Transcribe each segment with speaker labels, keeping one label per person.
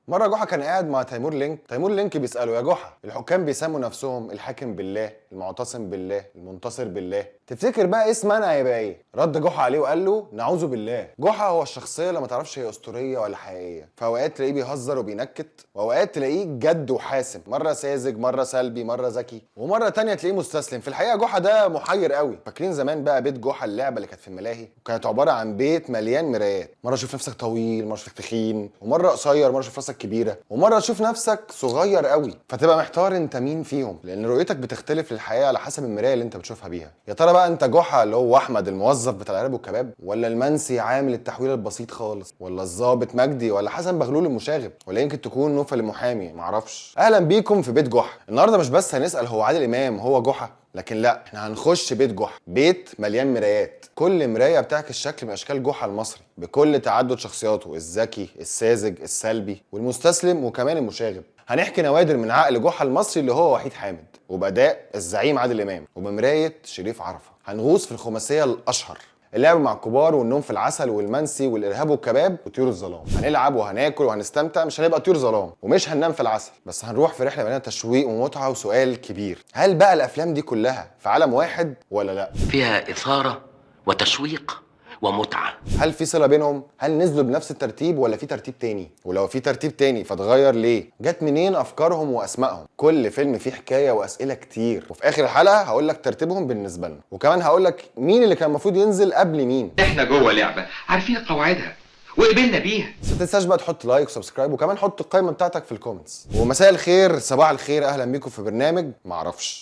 Speaker 1: مرة جحا كان قاعد مع تيمور لينك، تيمور لينك بيساله يا جحا الحكام بيسموا نفسهم الحاكم بالله، المعتصم بالله، المنتصر بالله، تفتكر بقى اسم انا هيبقى ايه؟ رد جحا عليه وقال له نعوذ بالله. جحا هو الشخصية اللي ما تعرفش هي اسطورية ولا حقيقية، فاوقات تلاقيه بيهزر وبينكت، واوقات تلاقيه جد وحاسم، مرة ساذج، مرة سلبي، مرة ذكي، ومرة تانية تلاقيه مستسلم. في الحقيقة جحا ده محير قوي. فاكرين زمان بقى بيت جحا، اللعبة اللي كانت في الملاهي، وكانت عبارة عن بيت مليان مرايات، مرة تشوف نفسك طويل، مرة تشوف تخين، ومرة قصير، مرة تشوف نفسك كبيرة، ومرة تشوف نفسك صغير قوي، فتبقى محتار انت مين فيهم، لان رؤيتك بتختلف للحياة على حسب المراية اللي انت بتشوفها بيها. يا ترى بقى انت جحا اللي هو احمد الموظف بتاع الارهاب والكباب، ولا المنسي عامل التحويل البسيط خالص، ولا الظابط مجدي، ولا حسن بغلول المشاغب، ولا يمكن تكون نوفل المحامي، معرفش. اهلا بيكم في بيت جحا. النهارده مش بس هنسال هو عادل امام هو جحا، لكن لا، احنا هنخش بيت جحا، بيت مليان مرايات، كل مراية بتعكس شكل من اشكال جحا المصري بكل تعدد شخصياته، الذكي، الساذج، السلبي، والمستسلم، وكمان المشاغب. هنحكي نوادر من عقل جحا المصري اللي هو وحيد حامد، وبأداء الزعيم عادل امام، وبمرايه شريف عرفة. هنغوص في الخماسيه الاشهر، اللعب مع الكبار، والنوم في العسل، والمنسي، والارهاب والكباب، وطيور الظلام. هنلعب وهناكل وهنستمتع، مش هنبقى طيور ظلام ومش هننام في العسل، بس هنروح في رحله مليانة تشويق ومتعه وسؤال كبير: هل بقى الافلام دي كلها في عالم واحد ولا لا؟
Speaker 2: فيها إثارة وتشويق ومتعة.
Speaker 1: هل في صله بينهم؟ هل نزلوا بنفس الترتيب ولا في ترتيب تاني؟ ولو في ترتيب تاني فاتغير ليه؟ جت منين افكارهم واسمائهم؟ كل فيلم فيه حكاية واسئلة كتير، وفي اخر الحلقة هقول لك ترتيبهم بالنسبة لنا، وكمان هقول لك مين اللي كان المفروض ينزل قبل مين.
Speaker 3: احنا جوه لعبه عارفين قواعدها وقبلنا بيها.
Speaker 1: بس ما تنساش بقى تحط like و subscribe، وكمان حط القائمة بتاعتك في ال comments. ومساء الخير، صباح الخير، اهلا بيكم في برنامج معرفش.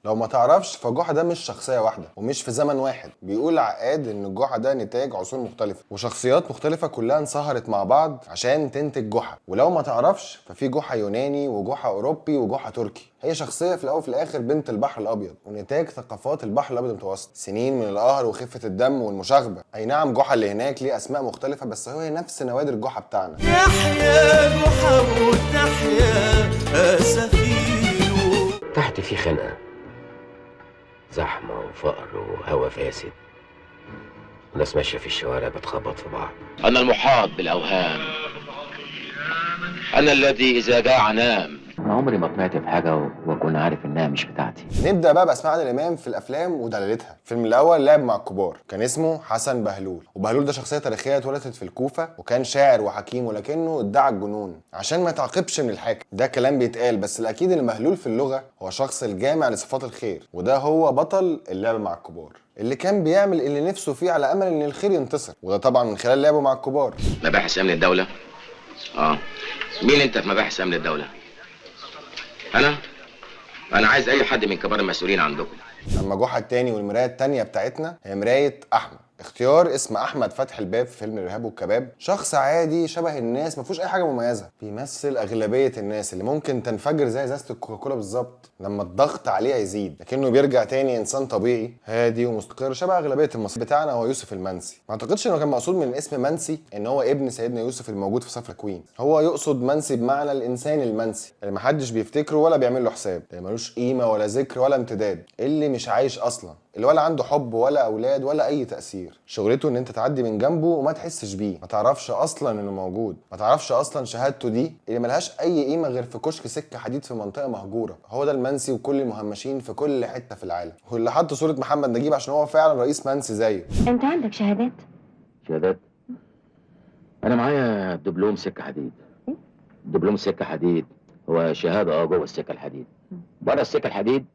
Speaker 1: لو ما تعرفش فجحا ده مش شخصية واحدة ومش في زمن واحد. بيقول عقاد ان جحا ده نتاج عصور مختلفة وشخصيات مختلفة كلها انصهرت مع بعض عشان تنتج جحا. ولو ما تعرفش ففي جحا يوناني وجحا اوروبي وجحا تركي. هي شخصية في الاول وفي الاخر بنت البحر الابيض ونتاج ثقافات البحر الابيض المتوسط، سنين من القهر وخفة الدم والمشاغبة. اي نعم جحا اللي هناك ليه اسماء مختلفة، بس هو نفس نوادر جحا بتاعنا.
Speaker 4: يحيى جحا وتحيا أسافيره.
Speaker 2: تحت في خنقة، زحمة وفقر وهوا فاسد، وناس ماشية في الشوارع بتخبط في بعض.
Speaker 3: انا المحاط بالاوهام، انا الذي اذا جاع نام.
Speaker 2: أنا عمري ما طمعت في حاجة وأكون عارف إنها مش بتاعتي.
Speaker 1: نبدا بقى باسماء عادل امام في الافلام ودلالتها. الفيلم الاول لعب مع الكبار، كان اسمه حسن بهلول، وبهلول ده شخصية تاريخية اتولدت في الكوفة، وكان شاعر وحكيم، ولكنه ادعى الجنون عشان ما يتعاقبش من الحاكم. ده كلام بيتقال، بس الاكيد ان بهلول في اللغة هو شخص الجامع لصفات الخير، وده هو بطل اللعب مع الكبار اللي كان بيعمل اللي نفسه فيه على امل ان الخير ينتصر، وده طبعا من خلال لعبه مع الكبار.
Speaker 3: مباحث امن الدولة. مين انت في مباحث امن الدولة؟ انا عايز اي حد من كبار المسؤولين عندكم.
Speaker 1: اما جحا التاني والمرايه التانية بتاعتنا هي مراية احمد. اختيار اسم احمد فتح الباب في فيلم الارهاب والكباب، شخص عادي شبه الناس، ما فيهوش اي حاجة مميزة، بيمثل اغلبية الناس اللي ممكن تنفجر زي ازازة الكوكاكولا بالظبط لما الضغط عليها يزيد، لكنه بيرجع تاني انسان طبيعي هادي ومستقر شبه اغلبية المصريين. بتاعنا هو يوسف المنسي. ما اعتقدش انه كان مقصود من اسم منسي ان هو ابن سيدنا يوسف الموجود في سفر كوين، هو يقصد منسي بمعنى الانسان المنسي اللي محدش بيفتكره ولا بيعمل له حساب، اللي ملوش قيمة ولا ذكر ولا امتداد، اللي مش عايش اصلا، اللي ولا عنده حب ولا اولاد ولا اي تاثير. شغلته ان انت تعدي من جنبه وما تحسش بيه، ما تعرفش اصلا انه موجود، ما تعرفش اصلا شهادته دي اللي ملهاش اي قيمة غير في كشك سكة حديد في منطقة مهجورة. هو ده المنسي وكل المهمشين في كل حتة في العالم، واللي حط صوره محمد نجيب عشان هو فعلا رئيس منسي زيه.
Speaker 5: انت عندك شهادات؟
Speaker 2: شهادات؟ أنا معايا دبلوم سكة حديد. دبلوم سكة حديد هو شهادة جوه السكة الحديد، بره السكة الحديد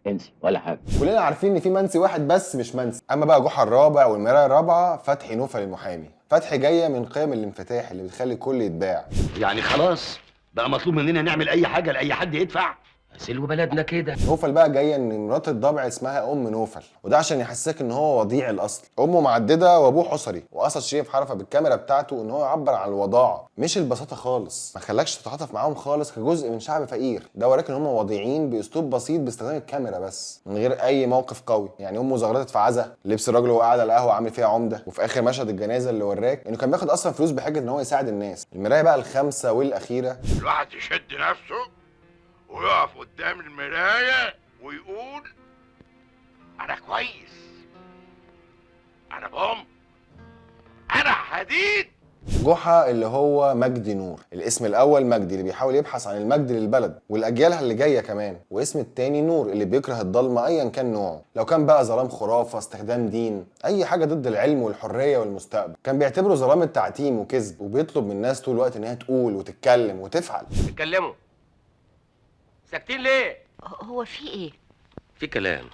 Speaker 2: انسي ولا حاجة.
Speaker 1: كلنا عارفين ان في منسي واحد بس مش منسي. اما بقى جحا الرابع والمرايه الرابعة فتحي نوفل المحامي. فتحي جاية من قيم الانفتاح اللي بتخلي الكل يتباع.
Speaker 6: يعني خلاص بقى مطلوب مننا نعمل اي حاجة لاي حد يدفع؟
Speaker 3: سلو بلدنا كده.
Speaker 1: نوفل بقى جاية ان مرات الضبع اسمها ام نوفل، وده عشان يحسسك ان هو وضيع الاصل، امه معدده وابوه حصري. وقصد شريف عرفه بالكاميرا بتاعته ان هو يعبر عن الوضاعه مش البساطة خالص، ما خلاكش تتعاطف معاهم خالص كجزء من شعب فقير. ده وراك ان هم وضيعين باسلوب بسيط باستخدام الكاميرا بس من غير اي موقف قوي. يعني امه زغرتت في عزا، لبس الراجل وهو قاعد على القهوة عامل فيها عمده، وفي اخر مشهد الجنازة اللي وراك انه كان بياخد اصلا فلوس بحجة ان هو يساعد الناس. المراية بقى الخامسة والاخيرة،
Speaker 5: الواحد يشد نفسه ويقف قدام المراية ويقول أنا كويس، أنا بوم، أنا حديد.
Speaker 1: جحا اللي هو مجدي نور، الاسم الاول مجدي اللي بيحاول يبحث عن المجد للبلد والاجيال اللي جاية كمان، واسم التاني نور اللي بيكره الضلمة ايا كان نوعه، لو كان بقى ظلام خرافه، استخدام دين، اي حاجة ضد العلم والحرية والمستقبل. كان بيعتبره ظلام التعتيم وكذب، وبيطلب من الناس طول الوقت ان هي تقول وتتكلم وتفعل.
Speaker 3: اتكلموا، ساكتين ليه؟
Speaker 6: هو في ايه؟
Speaker 3: في كلام،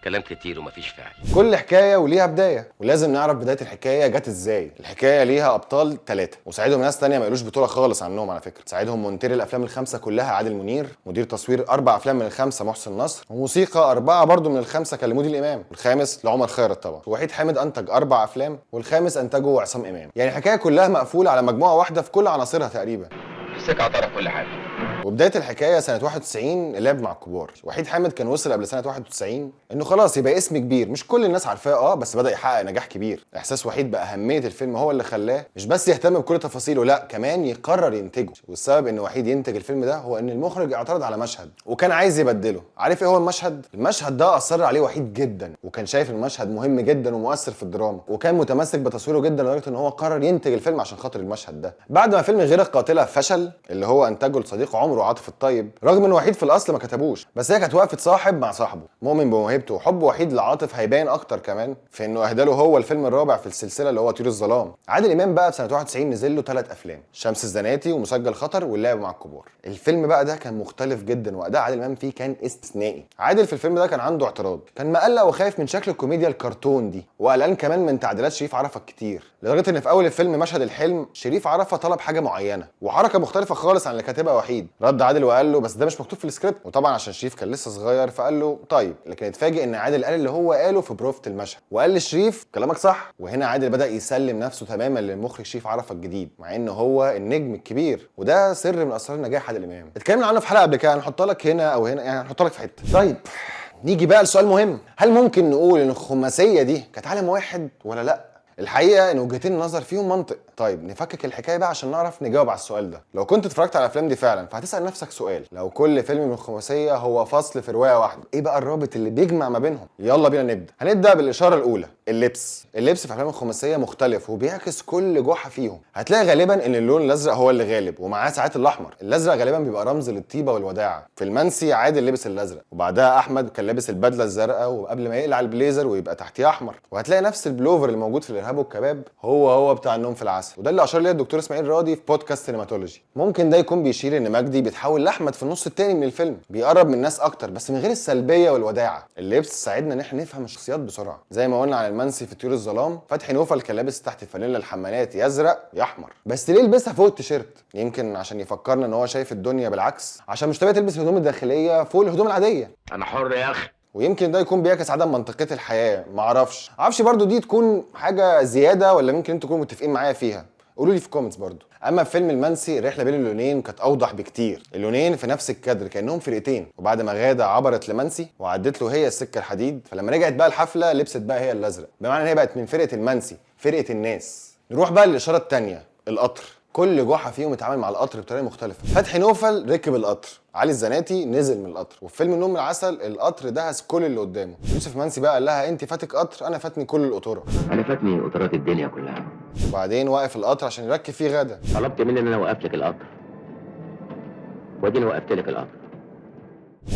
Speaker 3: كلام كتير ومفيش فعل.
Speaker 1: كل حكاية وليها بداية، ولازم نعرف بداية الحكاية جت ازاي. الحكاية ليها ابطال 3 وساعدهم ناس تانية ما قالوش بطوله خالص عنهم على فكرة. ساعدهم مونتير الافلام الخمسة كلها عادل منير، مدير تصوير 4 افلام من الخمسة محسن نصر، وموسيقى 4 برضو من الخمسة كلمودي الامام، والخامس لعمر خيرت طبعا. وحيد حامد انتج 4 افلام، والخامس انتجه عصام امام. يعني الحكاية كلها مقفولة على مجموعة واحدة في كل عناصرها تقريبا.
Speaker 3: السكة اعترف كل حاجة.
Speaker 1: وبداية الحكاية سنة 91 اللعب مع الكبار. وحيد حامد كان وصل قبل سنة 91 انه خلاص يبقى اسم كبير، مش كل الناس عارفاه بس بدا يحقق نجاح كبير. احساس وحيد باهمية الفيلم هو اللي خلاه مش بس يهتم بكل تفاصيله، لا كمان يقرر ينتجه. والسبب ان وحيد ينتج الفيلم ده هو ان المخرج اعترض على مشهد وكان عايز يبدله. عارف ايه هو المشهد؟ المشهد ده اصر عليه وحيد جدا، وكان شايف المشهد مهم جدا ومؤثر في الدراما، وكان متمسك بتصويره جدا لدرجة ان هو قرر ينتج الفيلم عشان خاطر المشهد ده. بعد ما فيلم غير القاتلة فشل اللي هو انتجه لصديق عمره عاطف الطيب، رغم ان وحيد في الاصل ما كتبوش، بس هي كانت وقفه صاحب مع صاحبه مؤمن بموهبته، وحب وحيد لعاطف هيبان اكتر كمان في انه اهداله هو الفيلم الرابع في السلسلة اللي هو طيور الظلام. عادل امام بقى في سنة 91 نزل له 3 افلام، شمس الزناتي ومسجل خطر واللعب مع الكبار. الفيلم بقى ده كان مختلف جدا، واداء عادل امام فيه كان استثنائي. عادل في الفيلم ده كان عنده اعتراض، كان مقلق وخايف من شكل الكوميديا الكرتون دي، وقلقان كمان من تعديلات شريف عرفه كتير، لدرجة ان في اول الفيلم مشهد الحلم شريف عرفه طلب حاجة معينة وحركه مختلفة خالص عن اللي كاتبها وحيد. رد عادل وقال له بس ده مش مكتوب في السكريبت، وطبعا عشان شريف كان لسه صغير فقال له طيب، لكن اتفاجئ ان عادل قال اللي هو قاله في بروفة المشهد، وقال لشريف كلامك صح. وهنا عادل بدا يسلم نفسه تماما للمخرج شريف عرفه الجديد، مع ان هو النجم الكبير، وده سر من اسرار نجاح عادل امام. اتكلمنا عنه في حلقة قبل كده، هنحط لك هنا او هنا، يعني هنحط لك في حتة. طيب نيجي بقى لسؤال مهم، هل ممكن نقول ان الخماسيه دي كانت عالم واحد ولا لا؟ الحقيقة ان وجهتين النظر فيهم منطق. طيب نفكك الحكاية بقى عشان نعرف نجاوب على السؤال ده. لو كنت اتفرجت على الافلام دي فعلا فهتسال نفسك سؤال، لو كل فيلم من الخماسيه هو فصل في رواية واحدة، ايه بقى الرابط اللي بيجمع ما بينهم؟ يلا بينا نبدا. هنبدا بالاشارة الاولى، اللبس. اللبس في افلام الخماسيه مختلف وبيعكس كل جحا فيهم. هتلاقي غالبا ان اللون الازرق هو اللي غالب ومعاه ساعات الاحمر. الازرق غالبا بيبقى رمز للطيبه والوداعه. في المنسي عادل لبس الازرق، وبعدها احمد كان لابس البدلة الزرقاء وقبل ما يقلع البليزر ويبقى تحتيه احمر. وهتلاقي نفس البلوفر اللي موجود في الارهاب والكباب هو بتاع النوم في العسل، وده اللي اشار ليه الدكتور اسماعيل راضي في بودكاست سينماتولوجي. ممكن ده يكون بيشير ان مجدي بيتحول لاحمد في النص الثاني من الفيلم، بيقرب من الناس اكتر بس من غير السلبية والوداعه. اللبس ساعدنا ان احنا نفهم الشخصيات بسرعة، زي ما قلنا عن المنسي في طيور الظلام، فتحي نوفل كان لابس تحت الفانيلا الحمالات يا ازرق يا احمر، بس ليه لبسها فوق التيشيرت؟ يمكن عشان يفكرنا ان هو شايف الدنيا بالعكس، عشان مش طبيعي تلبس الهدوم الداخلية فوق الهدوم العادية.
Speaker 3: انا حر يا اخي.
Speaker 1: ويمكن ده يكون بيعكس عدم منطقية الحياة، معرفش برضو دي تكون حاجة زيادة ولا ممكن انتوا تكونوا متفقين معايا فيها، قولوا لي في comments برضو. اما في فيلم المنسي الرحلة بين اللونين كانت اوضح بكتير، اللونين في نفس الكادر كانهم فرقتين، وبعد ما غاده عبرت لمنسي وعدت له هي السكة الحديد، فلما رجعت بقى الحفلة لبست بقى هي الازرق، بمعنى ان هي بقت من فرقه المنسي، فرقه الناس. نروح بقى للاشارة الثانية، القطر. كل جحا فيهم اتعامل مع القطر بطريقة مختلفة. فتحي نوفل ركب القطر، علي الزناتي نزل من القطر، وفي فيلم النوم العسل القطر دهس كل اللي قدامه. يوسف منسي بقى قال لها انت فاتك قطر، انا فاتني كل القطوره.
Speaker 2: انا فاتني قطارات الدنيا كلها.
Speaker 1: وبعدين وقف القطر عشان يركب فيه غدا.
Speaker 2: طلبت مني ان انا اوقف لك القطر، واديني وقفت لك القطر.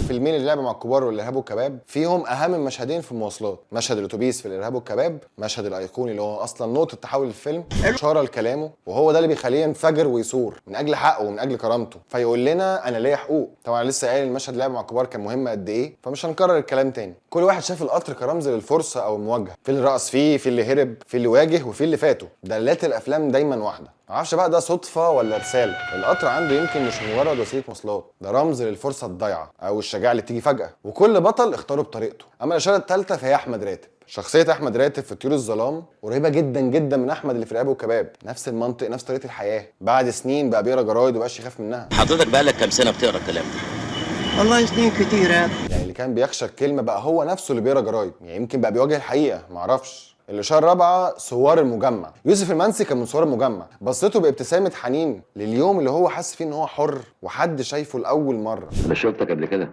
Speaker 1: فيلمين اللعب مع الكبار والارهاب والكباب فيهم اهم المشهدين في المواصلات، مشهد الاتوبيس في الارهاب والكباب، مشهد الايقوني اللي هو اصلا نقطة تحول الفيلم، اشارة لكلامه، وهو ده اللي بيخليه ينفجر ويثور من اجل حقه ومن اجل كرامته، فيقول لنا انا ليا حقوق. طبعا لسه قايل المشهد اللعب مع الكبار كان مهم قد ايه، فمش هنكرر الكلام تاني. كل واحد شاف القطر كرمز للفرصه او المواجهة، في اللي رقص فيه، في اللي هرب، في اللي واجه، وفي اللي فاته. دلالات الافلام دايما واحدة، معرفش بقى ده صدفة ولا رسالة. القطر عنده يمكن مش مجرد وسيلة مواصلات، ده رمز للفرصه الضايعه او الشجاعة اللي بتيجي فجاة، وكل بطل اختاره بطريقته. اما الاشارة الثالثة فهي احمد راتب. شخصية أحمد راتب في طيور الظلام قريبة جدا جدا من أحمد اللي في الإرهاب والكباب، نفس المنطق، نفس طريقة الحياة. بعد سنين بقى بيقرا جرايد ومبقاش يخاف منها.
Speaker 3: حضرتك بقالك كام سنة بتقرا الكلام ده؟
Speaker 6: والله سنين كتيرة.
Speaker 1: يعني اللي كان بيخشى الكلمة بقى هو نفسه اللي بيقرا جرايد، يعني يمكن بقى بيواجه الحقيقة، معرفش. الإشارة الرابعة ثوار المجمع. يوسف المنسي كان من ثوار المجمع، بصيته بابتسامة حنين لليوم اللي هو حس فيه إن هو حر وحد شايفه لأول مرة.
Speaker 2: أنا شفتك قبل كده؟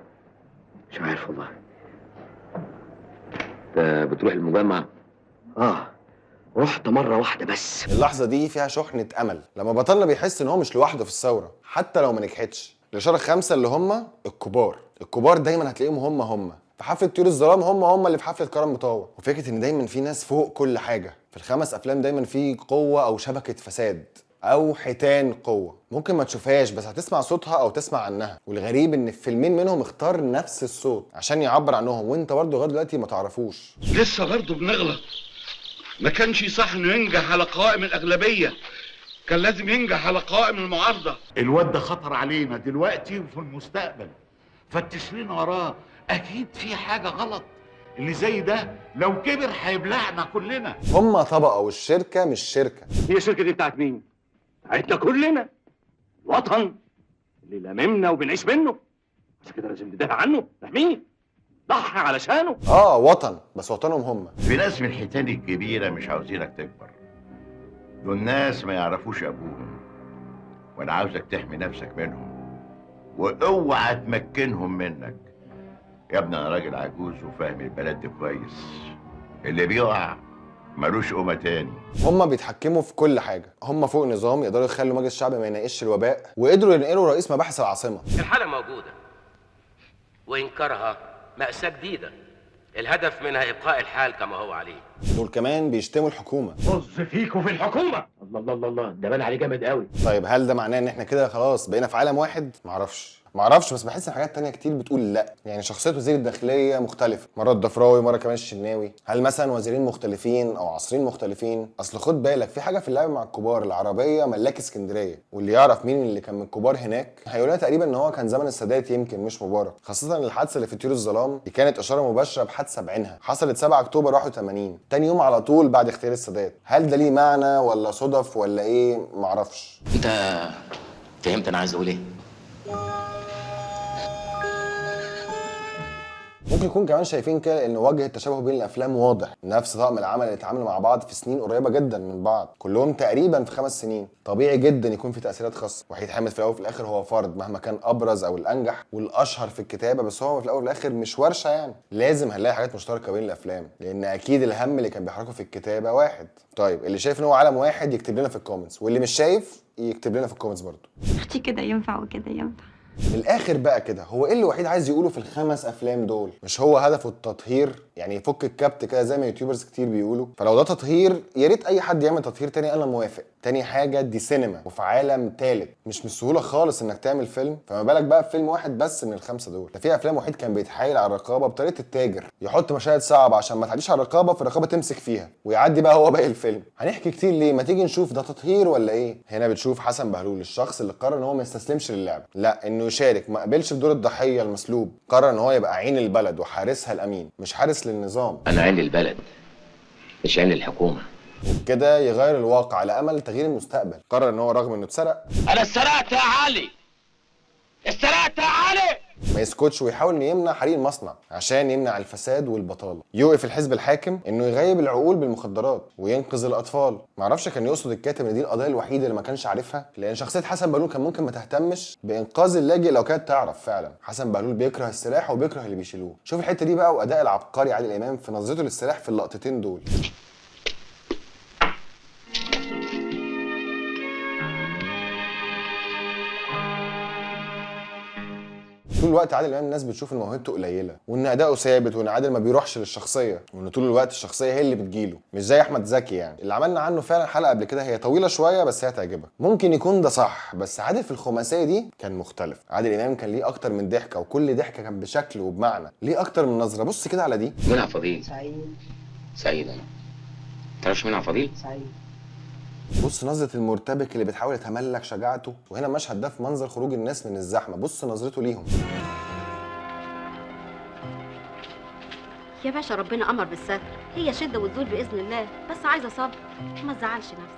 Speaker 2: مش عارف والله. انت بتروح المجمع؟
Speaker 6: اه رحت مرة واحدة بس.
Speaker 1: اللحظة دي فيها شحنة أمل، لما بطلنا بيحس إن هو مش لوحده في الثورة حتى لو ما نجحتش. الإشارة الخامسة اللي هم الكبار. الكبار دايما هتلاقيهم هم في حفلة طيور الظلام، هم اللي في حفلة كرم مطاوع. وفكرة إن دايما في ناس فوق كل حاجة. في الخمس أفلام دايما في قوة أو شبكة فساد أو حيتان قوة، ممكن ما تشوفهاش بس هتسمع صوتها أو تسمع عنها. والغريب إن في فيلمين منهم اختار نفس الصوت عشان يعبر عنهم، وأنت برضه لغاية دلوقتي ما تعرفوش.
Speaker 5: لسه برضه بنغلط. ما كانش صح إنه ينجح على قوائم الأغلبية، كان لازم ينجح على قوائم المعارضة.
Speaker 7: الواد ده خطر علينا دلوقتي وفي المستقبل، فتش لنا وراه، أكيد في حاجة غلط. اللي زي ده لو كبر هيبلعنا كلنا.
Speaker 1: هما طبقة والشركة مش شركة.
Speaker 8: هي الشركة دي بتاعت مين؟ بتاعتنا كلنا، الوطن اللي لممنا وبنعيش منه، عشان كده لازم ندافع عنه، نحمية، ضحي علشانه.
Speaker 1: اه وطن، بس وطنهم هم.
Speaker 5: في ناس من الحيتان الكبيرة مش عاوزينك تكبر، دول ناس ما يعرفوش أبوهم، وأنا عاوزك تحمي نفسك منهم، وأوعى تمكنهم منك. يا ابني أنا راجل عجوز وفاهم البلد دي كويس، اللي بيقع ملوش قومة تاني.
Speaker 1: هما بيتحكموا في كل حاجة، هما فوق نظام يقدروا يخلوا مجلس الشعب ما يناقش الوباء، وقدروا ينقلوا رئيس مباحث العاصمة.
Speaker 3: الحالة موجودة وإنكارها مأساة جديدة، الهدف منها إبقاء الحال كما هو عليه.
Speaker 1: دول كمان بيشتموا الحكومة.
Speaker 8: طز فيكوا في الحكومة.
Speaker 2: الله الله الله الله، ده بان عليه جامد قوي.
Speaker 1: طيب هل ده معناه إن إحنا كده خلاص بقينا في عالم واحد؟ معرفش، بس بحس ان حاجات تانية كتير بتقول لا. يعني شخصية وزير الداخلية مختلفة، مرة الضفراوي، مرة كمان الشناوي. هل مثلا وزيرين مختلفين او عصرين مختلفين؟ اصل خد بالك في حاجة في اللعب مع الكبار، العربية ملاك اسكندرية، واللي يعرف مين اللي كان من الكبار هناك هيقول لنا تقريبا ان هو كان زمن السادات يمكن مش مبارك. خاصة الحادثة اللي في طيور الظلام دي كانت اشارة مباشرة بحادثة بعينها حصلت 7 اكتوبر 81، تاني يوم على طول بعد اغتيال السادات. هل ده ليه معنى ولا صدف ولا ايه؟ معرفش.
Speaker 3: انت فهمت انا عايز اقول ايه؟
Speaker 1: ممكن يكون كمان شايفين كده ان وجه التشابه بين الافلام واضح، نفس طاقم العمل اللي اتعاملوا مع بعض في سنين قريبه جدا من بعض، كلهم تقريبا في 5 سنين. طبيعي جدا يكون في تاثيرات خاصة. وحيد حامد في الاول وفي الاخر هو فرد مهما كان ابرز او الانجح والاشهر في الكتابة، بس هو في الاول وفي الاخر مش ورشه، يعني لازم هنلاقي حاجات مشتركة بين الافلام، لان اكيد الهم اللي كان بيحركه في الكتابة واحد. طيب اللي شايف ان هو عالم واحد يكتب لنا في ال comments، واللي مش شايف يكتب لنا في ال comments برضه.
Speaker 9: اختي كده ينفع وكده ينفع.
Speaker 1: من الاخر بقى كده، هو ايه اللي وحيد عايز يقوله في ال5 افلام دول؟ مش هو هدفه التطهير؟ يعني يفك الكبت كده زي ما YouTubers كتير بيقولوا. فلو ده تطهير يا ريت اي حد يعمل تطهير تاني، انا موافق. تاني حاجة، دي سينما وفي عالم تالت، مش من السهولة خالص انك تعمل فيلم، فما بالك بقى بفيلم واحد بس من ال5 دول. ده في افلام وحيد كان بيتحايل على الرقابة بطريقة التاجر، يحط مشاهد صعبة عشان ما تعديش على الرقابة، فالرقابه تمسك فيها ويعدي بقى هو باقي الفيلم. هنحكي كتير ليه؟ ما تيجي نشوف ده تطهير ولا ايه؟ هنا بتشوف حسن بهلول، الشخص اللي قرر ان هو ما يستسلمش للعب، لا انه يشارك، ما قبلش بدور الضحية المسلوب، قرر ان هو يبقى عين البلد وحارسها الامين، مش حارس للنظام.
Speaker 3: انا عين البلد مش عين الحكومة.
Speaker 1: وبكده يغير الواقع على امل تغيير المستقبل. قرر ان هو رغم انه اتسرق،
Speaker 3: انا اتسرقت يا علي، اتسرقت يا علي،
Speaker 1: ما يسكتش ويحاول انه يمنع حريق المصنع عشان يمنع الفساد والبطالة، يوقف الحزب الحاكم انه يغيب العقول بالمخدرات وينقذ الاطفال. معرفش كان يقصد الكاتب ان دي القضية الوحيدة اللي ما كانش عارفها، لان شخصية حسن بهلول كان ممكن ما تهتمش بانقاذ اللاجئ لو كانت تعرف فعلا. حسن بهلول بيكره السلاح وبيكره اللي بيشيلوه. شوف الحتة دي بقى واداء العبقري عادل امام في نظرته للسلاح في اللقطتين دول. طول الوقت عادل امام الناس بتشوف ان موهبته قليله، وان اداؤه ثابت، وان عادل ما بيروحش للشخصية، وان طول الوقت الشخصية هي اللي بتجيله، مش زي احمد زكي يعني اللي عملنا عنه فعلا حلقة قبل كده، هي طويلة شوية بس هي هتعجبك. ممكن يكون ده صح، بس عادل في الخماسيه دي كان مختلف. عادل امام كان ليه اكتر من ضحكه، وكل ضحكه كان بشكل وبمعنى، ليه اكتر من نظره. بص كده على دي.
Speaker 3: مين عفضيل؟
Speaker 6: سعيد.
Speaker 3: سعيد. انا تعرفش مين عفضيل؟
Speaker 6: سعيد.
Speaker 1: بص نظره المرتبك اللي بتحاول يتملك شجاعته. وهنا المشهد ده في منظر خروج الناس من الزحمة، بص نظرته ليهم.
Speaker 10: يا باشا ربنا امر بالستر، هي شده وتزول باذن الله، بس عايزه صبر، ما تزعلش نفسك.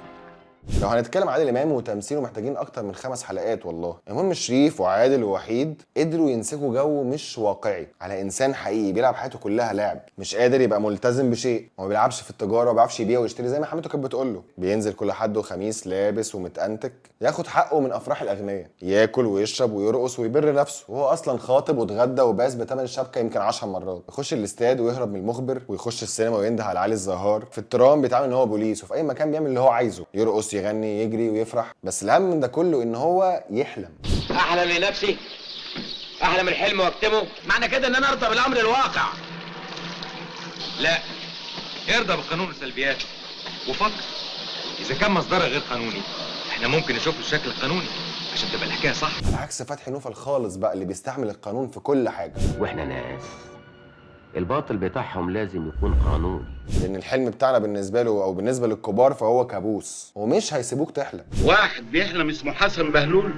Speaker 1: لو هنتكلم عادل امام وتمثيله محتاجين اكتر من 5 حلقات والله. المهم شريف وعادل ووحيد قدروا ينسجوا جو مش واقعي على انسان حقيقي بيلعب حياته كلها لعب، مش قادر يبقى ملتزم بشيء، وما بيلعبش في التجارة وما بيعرفش يبيع ويشتري زي ما حماته كانت بتقول له، بينزل كل حد وخميس لابس ومتأنتك، ياخد حقه من افراح الاغنياء، ياكل ويشرب ويرقص ويبر نفسه، وهو اصلا خاطب واتغدى وباس بثمن الشبكة يمكن 10 مرات، يخش الاستاد ويهرب من المخبر، ويخش السينما وينده على علي الزهار، في الترام بيتعامل ان هو بوليس، وفي اي مكان بيعمل اللي هو عايزه، يرقص يغني يجري ويفرح. بس الاهم من ده كله ان هو يحلم.
Speaker 3: احلم لنفسي، احلم الحلم واكتمه، معنى كده ان انا ارضى بالامر الواقع.
Speaker 11: لا، ارضى بالقانون وسلبياته، وفكر اذا كان مصدرها غير قانوني احنا ممكن نشوف له الشكل القانوني عشان تبقى الحكاية صح.
Speaker 1: على عكس فتحي نوفل خالص بقى اللي بيستعمل القانون في كل حاجة.
Speaker 2: واحنا ناس الباطل بتاعهم لازم يكون قانوني،
Speaker 1: لان الحلم بتاعنا بالنسبة له او بالنسبة للكبار فهو كابوس، ومش هيسيبوك تحلم.
Speaker 12: واحد بيحلم اسمه حسن بهلول،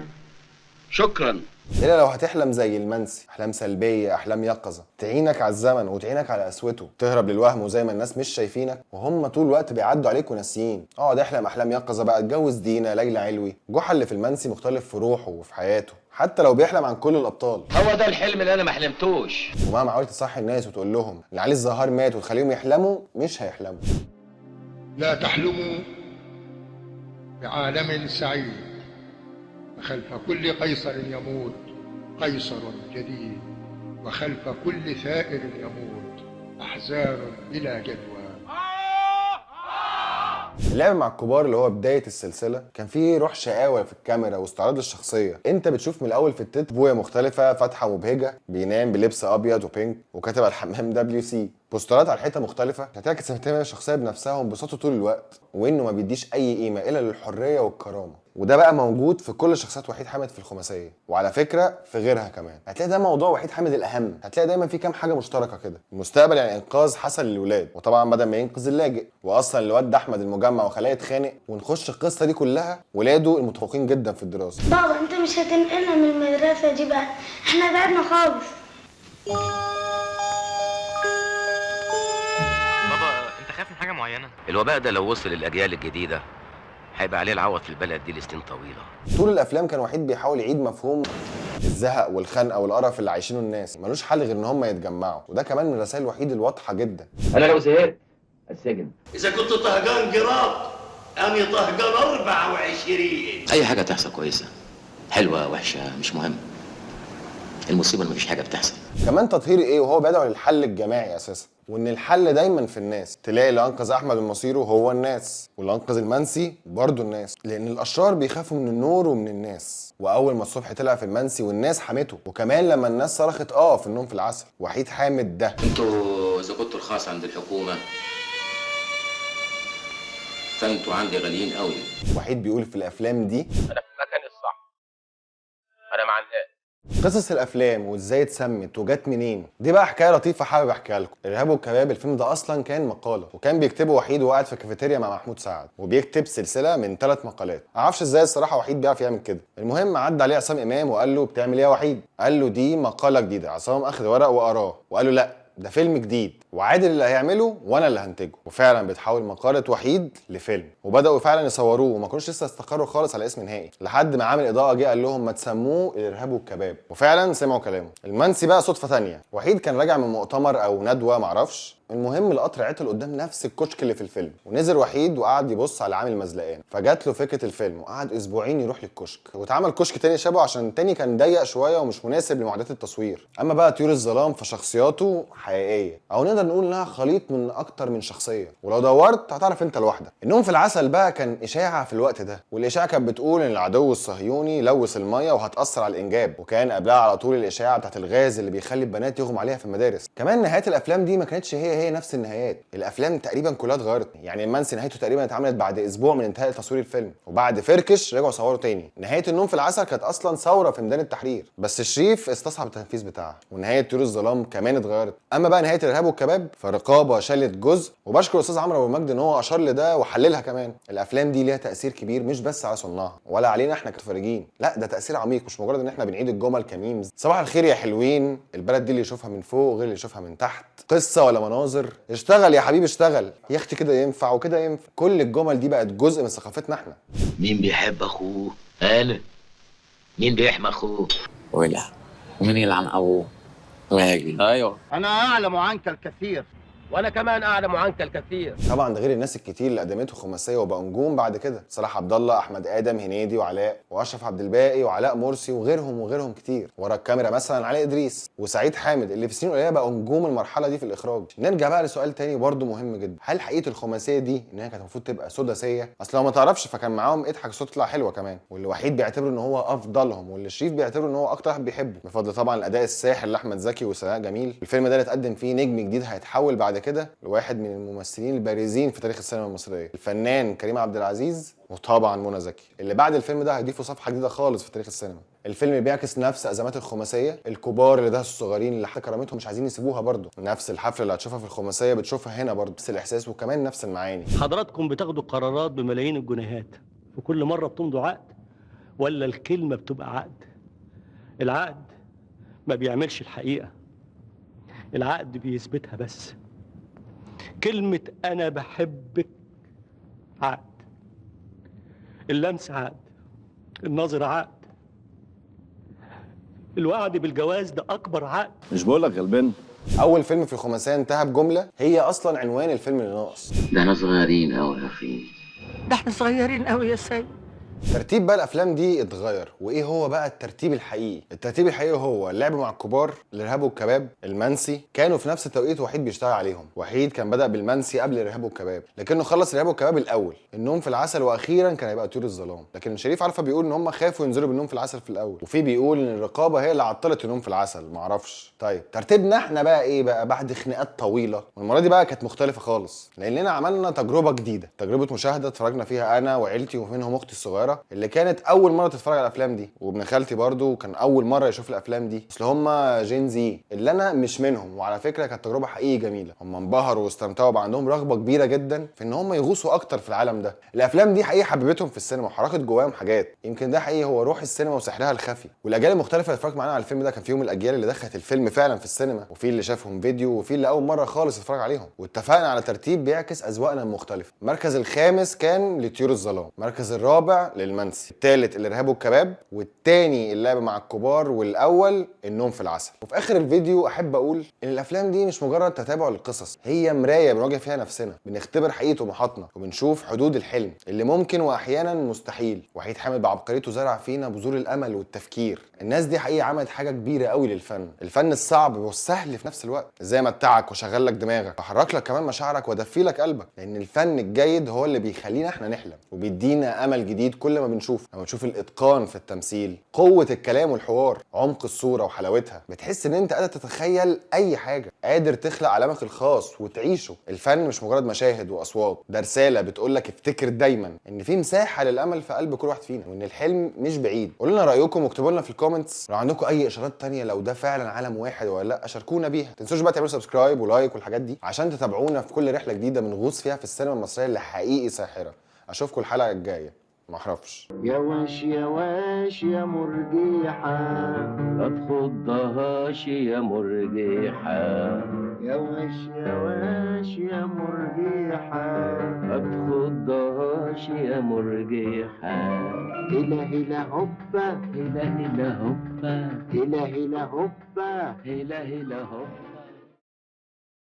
Speaker 12: شكرا.
Speaker 1: الا لو هتحلم زي المنسي، احلام سلبية، احلام يقظه تعينك على الزمن وتعينك على قسوته، تهرب للوهم وزي ما الناس مش شايفينك وهم طول الوقت بيعدوا عليك وناسيين. اقعد احلم احلام يقظه بقى، اتجوز دينا، ليلى علوي. جحا اللي في المنسي مختلف في روحه وفي حياته، حتى لو بيحلم عن كل الابطال.
Speaker 3: هو ده الحلم اللي انا ما حلمتوش.
Speaker 1: ومهما حاولت تصحي الناس وتقول لهم ان علي الزهار مات وتخليهم يحلموا، مش هيحلموا.
Speaker 13: لا تحلموا بعالم سعيد، فخلف كل قيصر يموت قيصر جديد، وخلف كل ثائر يموت أحزان بلا جدوى.
Speaker 1: اللعب مع الكبار اللي هو بداية السلسلة كان فيه روح شقاوة في الكاميرا واستعراض للشخصية. انت بتشوف من الاول في التتر بويه مختلفة، فاتحة مبهجه، بينام بلبس ابيض و pink وكاتب على الحمام WC، بوسترات على الحيطة مختلفة هتعكس اهتمام الشخصية بنفسها وانبساطه طول الوقت، وانه ما بيديش اي قيمة الا للحرية والكرامة. وده بقى موجود في كل شخصيات وحيد حامد في الخماسيه، وعلى فكرة في غيرها كمان. هتلاقي ده موضوع وحيد حامد الاهم، هتلاقي دايما في كام حاجة مشتركة كده. المستقبل يعني انقاذ حسن للولاد، وطبعا بدل ما ينقذ اللاجئ، واصلا الواد ده احمد المجمع وخلاه يتخانق، ونخش القصة دي كلها ولاده المتفوقين جدا في الدراسة.
Speaker 14: بابا انت مش هتنقلنا من المدرسة دي بقى، احنا تعبنا خالص.
Speaker 11: بابا انت خايف من حاجة معينة؟
Speaker 2: الوباء ده لو وصل للاجيال الجديدة هيبقى عليه العوض في البلد دي لسنين طويلة.
Speaker 1: طول الافلام كان وحيد بيحاول يعيد مفهوم الزهق والخنقه والقرف اللي عايشينه الناس، ملوش حل غير ان هم يتجمعوا، وده كمان من رسائل وحيد الواضحة جدا.
Speaker 2: انا لو زهقت السجن.
Speaker 12: اذا كنت طهقان قراط، انا طهقان 24.
Speaker 2: اي حاجة تحصل كويسة، حلوة وحشة مش مهم، المصيبة ان مفيش حاجة بتحصل.
Speaker 1: كمان تطهير ايه وهو بيدعو للحل الجماعي اساسا، وان الحل دايما في الناس. تلاقي اللي انقذ احمد من مصيره هو الناس، واللي انقذ المنسي برضه الناس، لان الاشرار بيخافوا من النور ومن الناس. واول ما الصبح طلع في المنسي والناس حمته، وكمان لما الناس صرخت في النوم في العسل. وحيد حامد ده
Speaker 2: انتوا اذا كنتوا رخاص عند الحكومة فانتوا عندي غاليين قوي.
Speaker 1: وحيد بيقول في الافلام دي
Speaker 2: انا في المكان الصح، انا مع الناس.
Speaker 1: قصص الافلام وازاي اتسمت وجت منين دي بقى حكاية لطيفة حابب احكيها لكم. الارهاب والكباب الفيلم ده اصلا كان مقاله، وكان بيكتبه وحيد وقاعد في كافيتيريا مع محمود سعد، وبيكتب سلسلة من 3 مقالات. معرفش ازاي الصراحة وحيد بيعرف يعمل كده. المهم عدى عليه عصام امام وقال له بتعمل ايه يا وحيد؟ قال له دي مقاله جديدة. عصام اخذ ورق وقراه وقال له لا ده فيلم جديد، وعادل اللي هيعمله وانا اللي هنتجه. وفعلا بتحول مقاله وحيد لفيلم، وبداوا فعلا يصوروه، وما كانوش لسه استقروا خالص على اسم نهائي، لحد ما عامل اضاءه جه قال لهم ما تسموه الارهاب والكباب، وفعلا سمعوا كلامه. المنسي بقى صدفة ثانية، وحيد كان راجع من مؤتمر او ندوه معرفش، المهم القطر عطل قدام نفس الكشك اللي في الفيلم، ونزل وحيد وقعد يبص على عامل مزلقان، فجات له فكرة الفيلم، وقعد اسبوعين يروح للكشك، واتعمل كشك تاني شبهه عشان التاني كان ضيق شوية ومش مناسب لمعدات التصوير. اما بقى طيور الظلام فشخصياته حقيقية، او نقدر نقول انها خليط من اكتر من شخصية، ولو دورت هتعرف انت لوحدك. النوم في العسل بقى كان اشاعة في الوقت ده، والاشاعه كانت بتقول ان العدو الصهيوني لوث المية وهتاثر على الانجاب، وكان قبلها على طول الاشاعة بتاعت الغاز اللي بيخلي البنات يغمى عليها في المدارس. كمان نهايات الافلام دي ما كانتش هي نفس النهايات، الافلام تقريبا كلها اتغيرت. يعني المنسي نهايته تقريبا اتعملت بعد اسبوع من انتهاء تصوير الفيلم، وبعد فركش رجعوا صوروا تاني. نهاية النوم في العسل كانت اصلا ثورة في ميدان التحرير، بس الشريف استصعب التنفيذ بتاعها. ونهاية طيور الظلام كمان اتغيرت. اما بقى نهاية الارهاب والكباب والكباب، فرقابه شالت جزء. وبشكر استاذ عمرو ابو المجد ان هو اشار لده وحللها كمان. الافلام دي ليها تاثير كبير مش بس على صناعها ولا علينا احنا كمتفرجين، لا ده تاثير عميق، مش مجرد ان احنا بنعيد الجمل ك memes. صباح الخير يا حلوين، البلد دي اللي يشوفها من فوق غير اللي يشوفها من تحت، قصة ولا مناظر، اشتغل يا حبيبي اشتغل، يا اختي كده ينفع وكده ينفع. كل الجمل دي بقت جزء من ثقافتنا احنا.
Speaker 2: مين بيحب اخوه؟ انا. مين بيحمي اخوه؟
Speaker 15: ولا ومين يلعن ابوه؟ راجل.
Speaker 3: ايوه
Speaker 12: انا اعلم عنك الكثير.
Speaker 3: وانا كمان اعلم عنك الكثير.
Speaker 1: طبعا ده غير الناس الكتير اللي قدمته خماسيه وبقوا نجوم بعد كده، صلاح عبد الله، احمد ادم، هنيدي، وعلاء، واشرف عبد الباقي، وعلاء مرسي، وغيرهم وغيرهم كتير. ورا الكاميرا مثلا علي ادريس وسعيد حامد اللي في سنين قليله بقوا نجوم المرحلة دي في الاخراج. نرجع بقى لسؤال تاني برده مهم جدا، هل حقيقة الخماسيه دي ان هي كانت المفروض تبقى سداسيه؟ اصل لو ما تعرفش فكان معاهم اضحك الصوت تطلع حلوة كمان، واللي وحيد بيعتبره ان هو افضلهم، واللي شريف بيعتبره ان هو اكتر واحد بيحبه، بفضل طبعا الاداء الساحر لاحمد زكي وسناء جميل. الفيلم ده اللي اتقدم فيه نجم جديد هيتحول بعد كده لواحد من الممثلين البارزين في تاريخ السينما المصرية، الفنان كريم عبد العزيز، وطبعا منى زكي، اللي بعد الفيلم ده هيضيفوا صفحة جديدة خالص في تاريخ السينما. الفيلم بيعكس نفس ازمات الخماسيه، الكبار اللي دهسوا الصغيرين اللي حتى كرامتهم مش عايزين يسيبوها برضه، نفس الحفلة اللي هتشوفها في الخماسيه بتشوفها هنا برضه، نفس الاحساس وكمان نفس المعاني.
Speaker 16: حضراتكم بتاخدوا قرارات بملايين الجنيهات، وكل مرة بتمضوا عقد ولا الكلمة بتبقى عقد؟ العقد ما بيعملش الحقيقة، العقد بيثبتها بس. كلمة أنا بحبك عقد، اللمس عقد، النظر عقد، الوعد بالجواز ده أكبر عقد.
Speaker 8: مش بقولك غلبان.
Speaker 1: أول فيلم في الخماسية انتهى بجملة هي أصلا عنوان الفيلم اللي ناقص،
Speaker 2: ده احنا صغيرين قوي يا اخي،
Speaker 17: ده احنا صغيرين قوي يا سيد.
Speaker 1: ترتيب بقى الافلام دي اتغير، وايه هو بقى الترتيب الحقيقي؟ الترتيب الحقيقي هو اللعب مع الكبار، الارهاب والكباب، المنسي. كانوا في نفس التوقيت وحيد بيشتغل عليهم. وحيد كان بدأ بالمنسي قبل الارهاب والكباب، لكنه خلص الارهاب والكباب الاول، النوم في العسل، واخيرا كان هيبقى طيور الظلام. لكن شريف عرفه بيقول ان هم خافوا ينزلوا بالنوم في العسل في الاول، وفي بيقول ان الرقابة هي اللي عطلت النوم في العسل، معرفش. طيب ترتيبنا احنا بقى ايه بقى بعد خناقات طويلة؟ والمرة دي بقى كانت مختلفة خالص، لاننا عملنا تجربه جديدة، تجربه مشاهده اتفرجنا فيها انا وعيلتي ومنهم اختي الصغيرة اللي كانت اول مرة تتفرج على الافلام دي، وابن خالتي برضو كان اول مرة يشوف الافلام دي، اصل هم Gen Z اللي انا مش منهم. وعلى فكرة كانت تجربه حقيقي جميلة، هم انبهروا واستمتعوا، بقى عندهم رغبة كبيرة جدا في ان هم يغوصوا اكتر في العالم ده. الافلام دي حقيقي حببتهم في السينما وحركت جواهم حاجات، يمكن ده حقيقي هو روح السينما وسحرها الخفي. والاجيال المختلفة اللي اتفرجت معانا على الفيلم ده كان فيهم الاجيال اللي دخلت الفيلم فعلا في السينما، وفي اللي شافهم فيديو، وفي اللي اول مرة خالص اتفرج عليهم. واتفقنا على ترتيب بيعكس اذواقنا المختلفة. المركز الخامس كان لطيور الظلام، المركز الرابع للمنسي، الثالث الارهاب والكباب، والثاني اللعب مع الكبار، والاول النوم في العسل. وفي اخر الفيديو احب اقول ان الافلام دي مش مجرد تتابع للقصص، هي مراية بنواجه فيها نفسنا، بنختبر حقيقة طموحاتنا، وبنشوف حدود الحلم اللي ممكن واحيانا مستحيل. وحيد حامد بعبقريته زرع فينا بذور الامل والتفكير. الناس دي حقيقة عملت حاجة كبيرة قوي للفن، الفن الصعب والسهل في نفس الوقت، ازاي متعك وشغل لك دماغك وحرك لك كمان مشاعرك ودفي لك قلبك، لان الفن الجيد هو اللي بيخلينا احنا نحلم وبيدينا امل جديد كل ما بنشوف. لما تشوف الاتقان في التمثيل، قوة الكلام والحوار، عمق الصورة وحلاوتها، بتحس ان انت قادر تتخيل اي حاجة، قادر تخلق عالمك الخاص وتعيشه. الفن مش مجرد مشاهد واصوات، ده رسالة بتقول لك افتكر دايما ان في مساحة للامل في قلب كل واحد فينا، وان الحلم مش بعيد. قولوا لنا رايكم واكتبوا لنا في ال comments لو عندكم اي اشارات تانية، لو ده فعلا عالم واحد ولا لا، شاركونا بيها. ما تنسوش بقى تعملوا subscribe و like والحاجات دي عشان تتابعونا في كل رحله جديدة بنغوص فيها في السينما المصرية اللي حقيقي ساحرة. اشوفكم الحلقة الجاية. ما اعرفش.
Speaker 6: يا واش يا واش يا مرجيحة،
Speaker 2: ما تخضهاش يا مرجيحة،
Speaker 6: يا واش يا واش يا مرجيحة،
Speaker 2: ما تخضهاش يا مرجيحة،
Speaker 6: هلا هلا هوبا،
Speaker 2: هلا هلا هوبا،
Speaker 6: هلا هلا هوبا،
Speaker 2: هلا هلا هوبا.